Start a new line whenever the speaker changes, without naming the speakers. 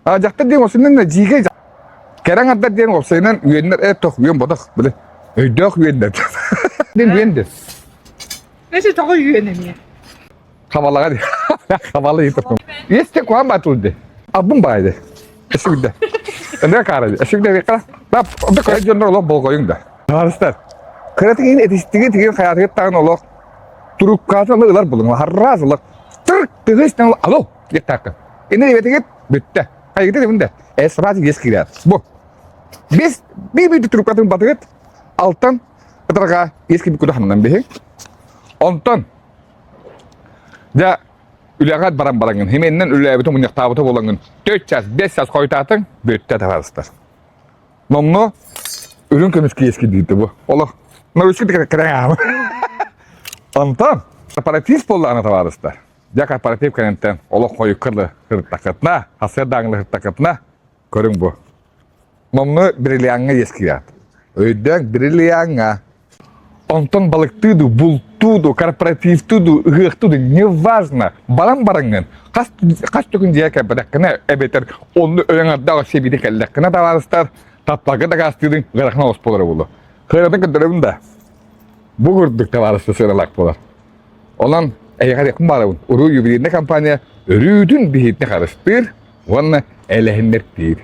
А дьахтар диэн уопсайынан дьиикэй кэрэ аҥардар диэн уопсайынан үөннэр э тох үөн ботох били өйдөөх үөннэр диэн үөн диэн.
Эсэ тоҕо үөн эмиэ?
Хабалаҕа хабала ыйытыппын. Есть куһаан баатыл ди. Албын баайды. Эсүгдэ. Ынырык акаары. Эсүгдэ кара. Лап, онто кыра дьоннор олох болҕойуҥ да. Табаарыстар, кыратык иһин этистиги тигин хайаатыгыт таҕын олох туруккаатын ылар булуҥ. Харраас олох тырк тыгыс алло диэхтааххын. Иннин эбэтигит бүттэ. Хайыгыт этибин да. Э сразу ес киирэр. Бу. Бес биир туруккатын батыгыт алтан ытарга ес киирбит кудаханынан биһи. Онтон дьэ үлэҕэ баран бараҥҥын, химиэннэн үлэлээбитэ мунньахтаабыта буолаҥҥын, 4 час, 5 час хойутаатыҥ, бүттэ табаарыстар. Номно үрүҥ көмүс киэски диирдэ бу. Олох научка кэрэҥ Онтон корпоратив буоллаҕына табаарыстар. Дьэ корпоратив кэнниттэн олох хойукка да сырыттаххытына, сарсыардааҥҥы сырыттаххытына көрүҥ бу. Номно бриллиаҥҥа иэският. Өйдөөн бриллиаҥҥа. Онтон балыктыы дуу, бултуу дуу, корпоративтыы дуу, ыһыахтыы дуу, неважно, баран бараҥҥын, хас, хас түгүн дьиэ кэлбэтэххинэ, эбэтэр онну өйөҥ ардаах сэбиитэ кэллэххинэ табаарыстар, тапталга дакаастыырыҥ ыарахан олус буолара буолуо. Кыыратын көрдөрөбүн да, бу курдук табаарыста сыаналаах буолар. Онон эһиэхэ этиэхпин баҕарабын, уруу ювелирнай компания өрүүтүн биһиитин харыстыыр уонна элэһиннэртиир.